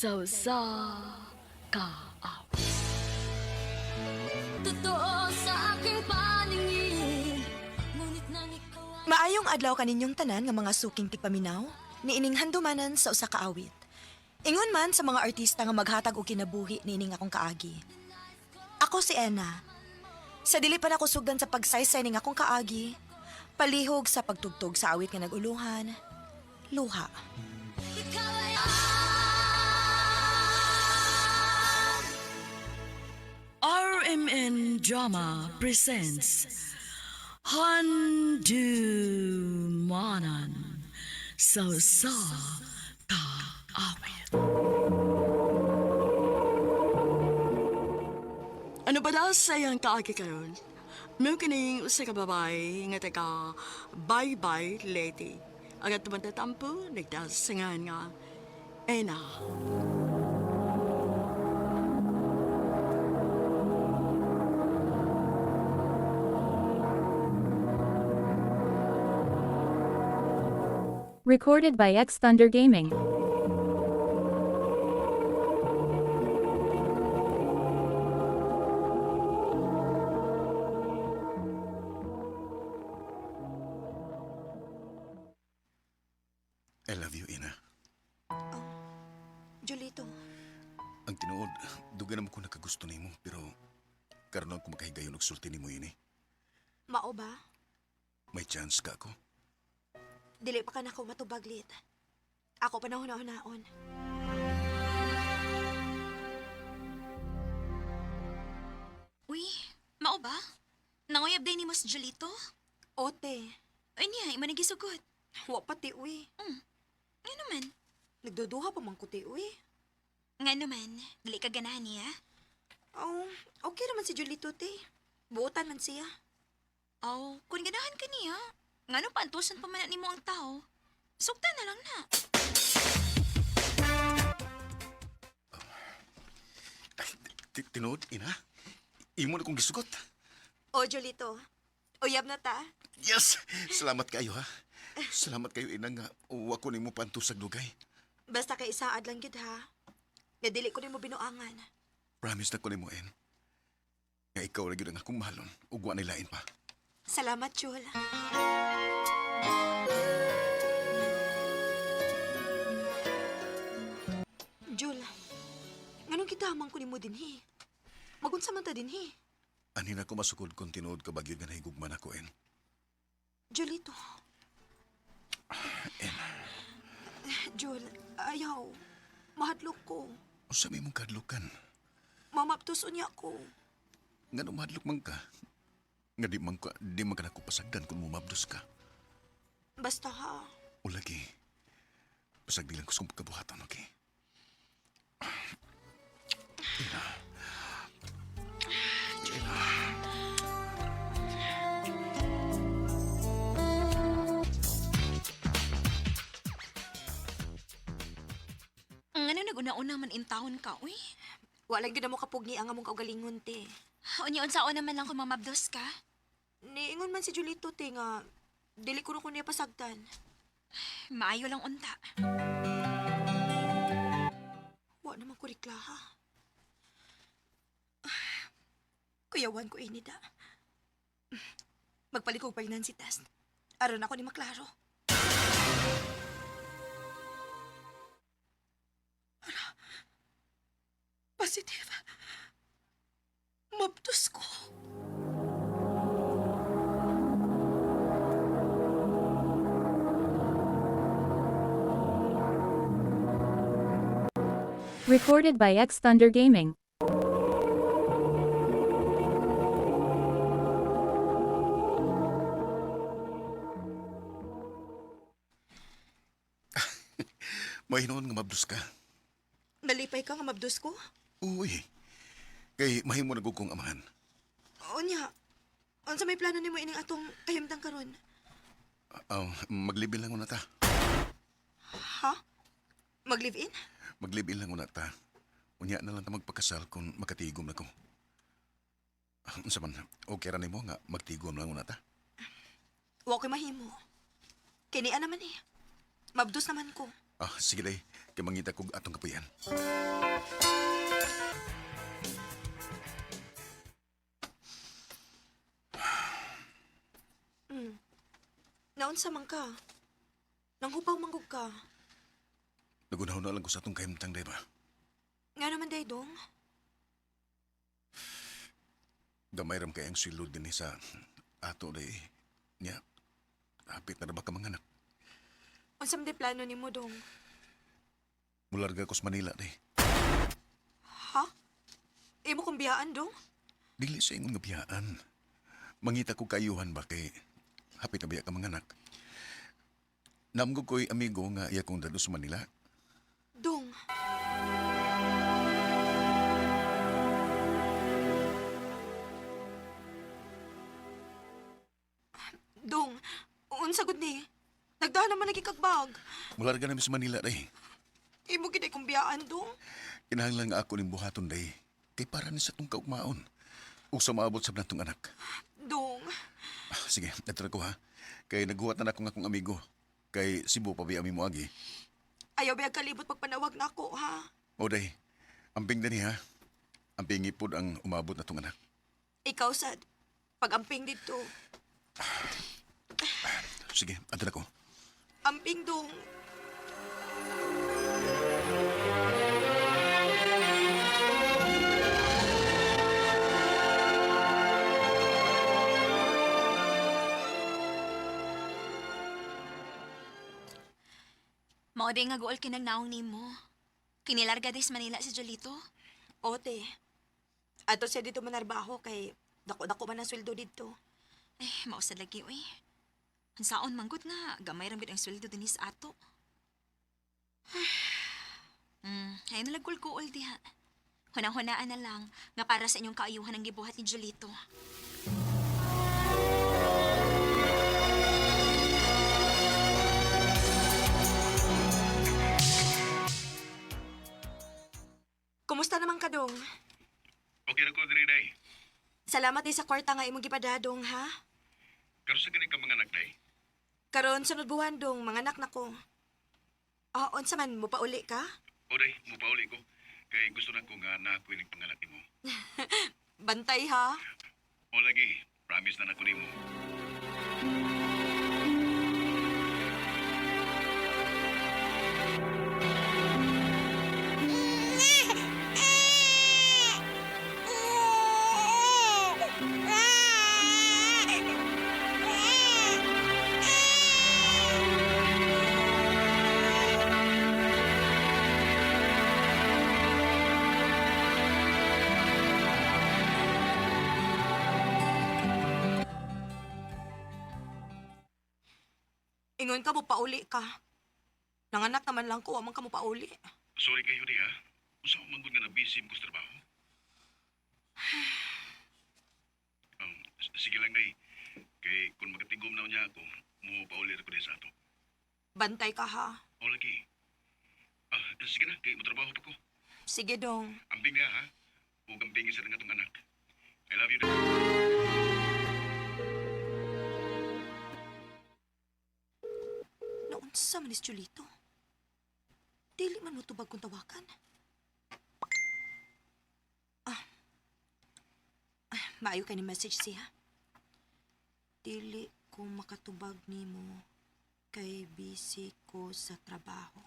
Sa usa ka awit. Totoo sa aking paningin, ngunit nang ikaw ay Maayong adlaw kaninyong tanan nga mga suking tigpaminaw, niining handumanan sa usa ka awit. Ingon man sa mga artista nga maghatag og kinabuhi niining akong kaagi. Ako si Ena. Sa dili pa nako sugdan sa pagsaysay ning akong kaagi, palihog sa pagtugtog sa awit nga nag-uluhan, luha. Ikaw ay RMN Drama presents Handumanan sa usa ka awit. Ano ba daw sa iyang kaagi karon? May kining usa ka babae nga taga Bye Bye Lady. Ang atong tatampo nagdasingan nga Ena. Recorded by X Thunder Gaming. I love you, Ina. Julito, Ang tinuod, dugay naman ko nakagusto nimo, pero karon ako makahigayon og sulti nimo ini. mao ba? May chance ka ako. Dili pa ka nako matubaglit. Ako pa na hunahunaon. Uy, mao ba? Nanguyab day ni Mas Julito? Ote, Ay niya, ima nagisugot. wa pa ti uy. Nga naman. Nagduduha pa man ko ti uy. Nga naman, dili ka ganahan niya. Oh, okay naman si Julito te. Buotan man siya. Aw, kung ganahan ka niya, ngano paantusan pa man na nimo ang tao? Sugtan na lang na. Ay, tinuod, Ina. Imo na kong gisugot. O, Julito. Uyab na ta. Yes! Salamat kayo, ha. Salamat kayo, Ina, nga wa ko nimo pantusag dugay. Basta kay isaad lang gid ha. Nga dili ko nimo binuangan. Promise na ko nimo, En. Nga ikaw ra gyud ang akong mahalon ug wa nilain pa. Salamat, Jul. Jul, nganong kita man ko nimo dinhi? Magunsa man ta dinhi? Ani na ko masukod kung tinuod ka ba gyud nga nahigugma na ko, En. Julito. En, Jul, ayaw. Mahadlok ko. unsa may imong kadlukan? Mamaptos unya ko. Nga mahadlok man ka. Nga di man ka nako pasagdan kung mumabdos ka. Basta ha. O lagi, pasagdi lang ko sa kabuhatan, okay? Ina. Ina. Ngano naguna-una man intawon ka, uy? Wala gyud mo kapugni ang among kaugalingon te. Unya unsaon naman lang kung mamabdos ka? Niingon man si Julito te nga dili ko na ko niya pasagdan. Maayo lang unta. Wa naman ko reklaha. Kuyawan ko ini da. Magpalikog pregnancy test. Aron ako ni maklaro. Ara. Positive. Mabtos ko. Recorded by X Thunder Gaming. Mahinoon nga mabdos ka. Nalipay ka nga mabdos ko? Uy, kay mahimo na gud kong amahan. Unya. Unsa may plano nimo ining atong kahimtang karon? Maglibil lang una ta. Ha? Mag-live-in? Maglibil lang una ta. Unya na lang ta magpakasal kung makatigom na ko. Unsa man, okay ra nimo nga magtigom lang una ta. Wa ko'y mahimo. Kinian naman eh. Mabdos naman ko. Ah, sige day. Kay mangita kog atong kapuyan. Naunsa man ka? Nanghupaw manggug ka. Nagunaw na lang ko sa atong kahimtang, day ba? Nga naman day dong. Gamay ram kay ang silod din sa ato day. Nya, hapit na ra ba ka mga anak? Unsa man day plano nimo dong? Mularga ko sa Manila day. Ha? Imo kong biyaan dong? Dili sa ingon nga biyaan. Mangita ko kaayuhan ba kay hapit na biya ka mga anak. Namgo ko'y amigo nga iya kong dado sa Manila. Dong. Dong, unsa gud ni? Nagdahan naman lagi kag bag. Mularga namin sa Manila day. Imo gid ay kong biyaan dong. Kinahanglan nga ako ning buhaton day. Kay para ni sa tong kaugmaon. Ug sa maabot sa natong anak. Dong. Ah, sige, natira ko ha. Kay naghuwat na akong akong amigo. Kay Cebu pa biya mi moagi. Ayaw ba kalibot pagpanawag nako ha? O day, amping dani ha. Amping ipod ang umabot na tong anak. Ikaw sad. Pag-amping dito. Sige, adto na ko. Amping dong. Mao day nga guol kinagnaong nimo. Kinilarga des Manila si Jolito. Ote. Ato siya dito manarbaho kay dako-dako man ang sweldo dito. Eh, mausad lagi uy. Ang saon manggod nga, gamay ra gud ang sweldo dinhi sa ato. Ay nalagkul-kuol diha. Hunang-hunaan na lang nga para sa inyong kaayuhan ang gibuhat ni Jolito. Kumusta naman ka dong? Okay na ko diri day. Salamat din sa kwarta nga imong gipadadong ha. Karon sa gani ka mga anak day. Karon sunod buwan dong mga anak nako. Ah, unsa man mo pauli ka? O day, mupauli ko. Kay gusto na ko nga na ako ining panganak nimo. Bantay ha. O lagi, promise na nako nimo. Ingon ka mo pauli ka. Nanganak naman lang ko, wa man ka mo pauli. Sorry kayo di ha. Usa man gud nga na busy ko sa trabaho. Sige lang day. Kay kung makatigom na niya ako, mo pauli ra ko di sa ato. Bantay ka ha. O lagi. Ah, sige na, kay motrabaho pa ko. Sige dong. Amping niya ha. Ug amping isa nga atong anak. I love you. Day. Naunsa man ni si Julito? Dili man mo tubag kung tawakan. Ah. Ah, maayo kay ni message siya. Dili ko makatubag nimo kay busy ko sa trabaho.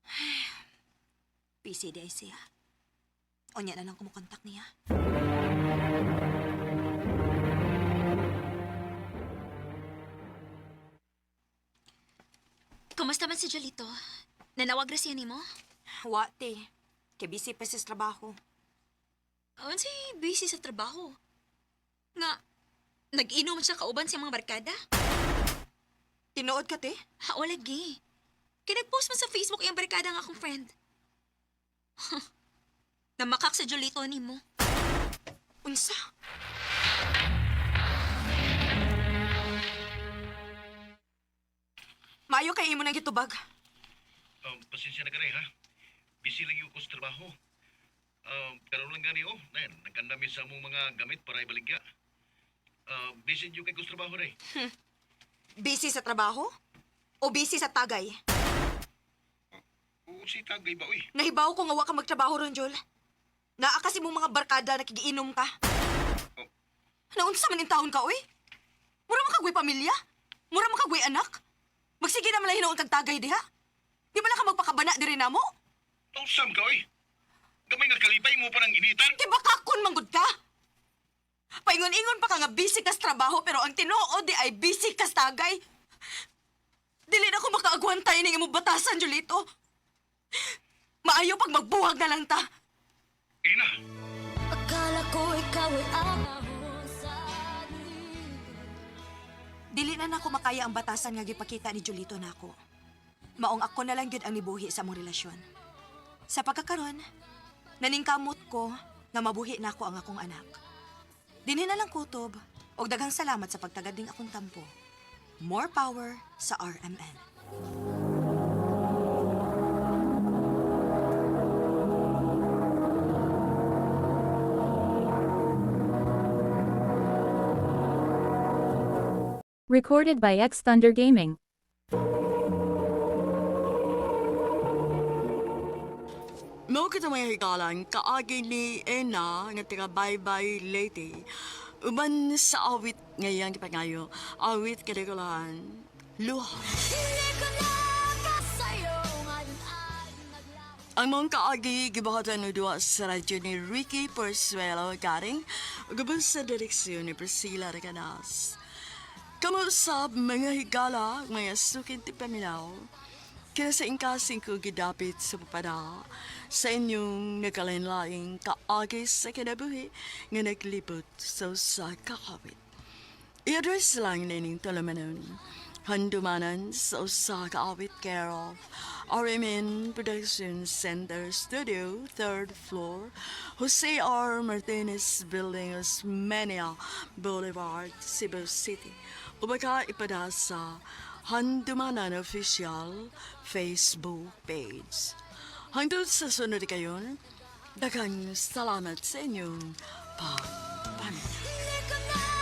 Ay, busy di ay siya. Unya na lang kumukontak niya. Kumusta man si Jolito? Nanawag ra siya nimo? Wa te. Kay busy pa siya sa trabaho. Unsay busy sa trabaho? Nga nag-inom siya kauban sa mga barkada? Tinuod ka te? Ha, wala gi. Kay nag-post man sa Facebook iyang barkada nga akong friend. Namakak sa Jolito nimo. Unsa? Maayo kay imo nang gitubag. Pasensya na ka ha. Busy lang yung ko sa trabaho. Karon lang gani oh. Nayan, nagkandami sa among mga gamit para ibaligya. Busy yung kay ko sa trabaho day. Busy sa trabaho? O busy sa tagay? Unsay tagay ba, uy? Nahibaw ko nga wa ka magtrabaho ron, Jol. Naa kasi mong mga barkada nakigiinom ka. Oh. Naunsa man in taon ka, uy? Mura makagway pamilya? Mura makagway anak? Magsige na man lang hinuon kag tagay diha? Di ba lang ka magpakabana diri namo? Tausam ka, uy. Gamay nga kalipay mo pa ng initan. Di ba kakon manggod ka? Paingon-ingon pa ka nga busy kas trabaho pero ang tinuod di ay busy kas tagay. Dili na ko makaagwantay ning imong batasan, Julito. Maayo pag magbuhag na lang ta. Ina, Akala ko ikaw ay ahon sa dilim. Dili na nako makaya ang batasan nga gipakita ni Julito nako. Maong ako na lang gyud ang nibuhi sa among relasyon. Sa pagkakaron, naningkamot ko nga mabuhi nako ang akong anak. Dinhi na lang kutob og daghang salamat sa pagtagad ning akong tampo. More power sa RMN. Recorded by X Thunder Gaming. Mao kita mga higalan, kaagi ni Ena nga taga Baybay Leyte. Uban sa awit ngayang gipangayo, awit kadagulahan, luha. Hindi ko na sa'yo ngayon ay naglaho. Ang mong kaagi gibuhatan og duwa sa radyo ni Ricky Porsuelo Garing ug uban sa direksyon ni Priscilla Recanas. Kamo usab mga higala, mga sukid ti paminaw. Kaya sa ingkasing ko gidapit sa papada sa inyong nagkalain-laing kaagi sa kinabuhi nga naglibot sa usa ka kawit. I-address lang nining tulumanon. Handumanan sa usa ka awit care of RMN Production Center Studio, 3rd floor, Jose R. Martinez Building, Osmeña Boulevard, Cebu City. O baka ipada sa Handumanan Official Facebook page. Hangtod sa sunod kayon, daghang salamat sa inyong pag.